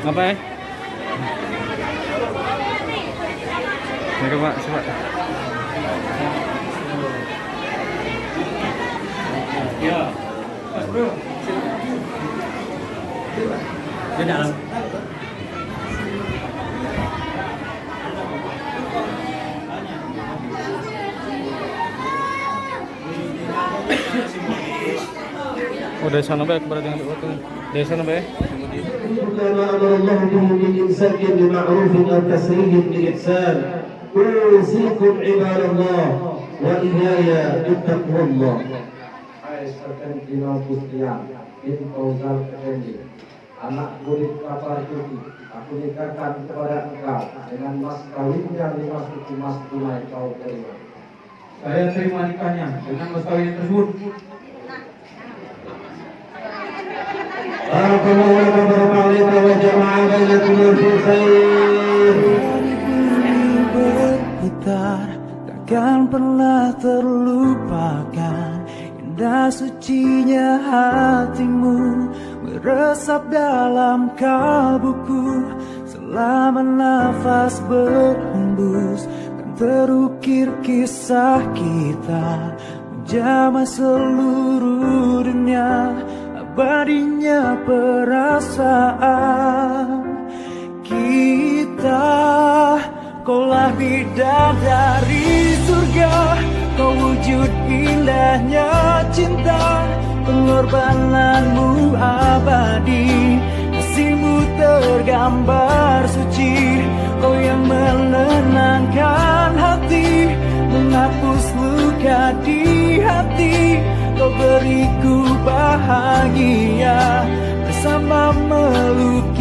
Apa ya? Mereka Pak, coba. Ya, Mas Bro. Di dalam. Oh, dari sana baik berarti ngambil foto. Dari sana baik. ما أمر الله به من إمساك بمعروف أو تسريح بإحسان. أوصيكم عباد الله وإياي بتقوى الله. Hai Serpentino Gustian bin Fauzan Effendi, anak murid Kapal Cuti, aku nikahkan kepada engkau dengan mas kawinnya 5 suku mas tunai kau terima. Saya terima nikahnya dengan mas kawin tersebut. Barakallahu laka wa baraka alaika wa jama'a bainakum fi khair. Berputar takkan pernah terlupakan indah sucinya hatimu meresap dalam kalbuku. Selama nafas berhembus kan terukir kisah kita menjamah seluruh dunia. Abadinya perasaan kita. Kaulah bidadari surga, kau wujud indahnya cinta. Pengorbananmu abadi, kasihmu tergambar suci. Kau yang menenangkan hati, menghapus luka di hati. Kau beriku bahagia, bersama melukis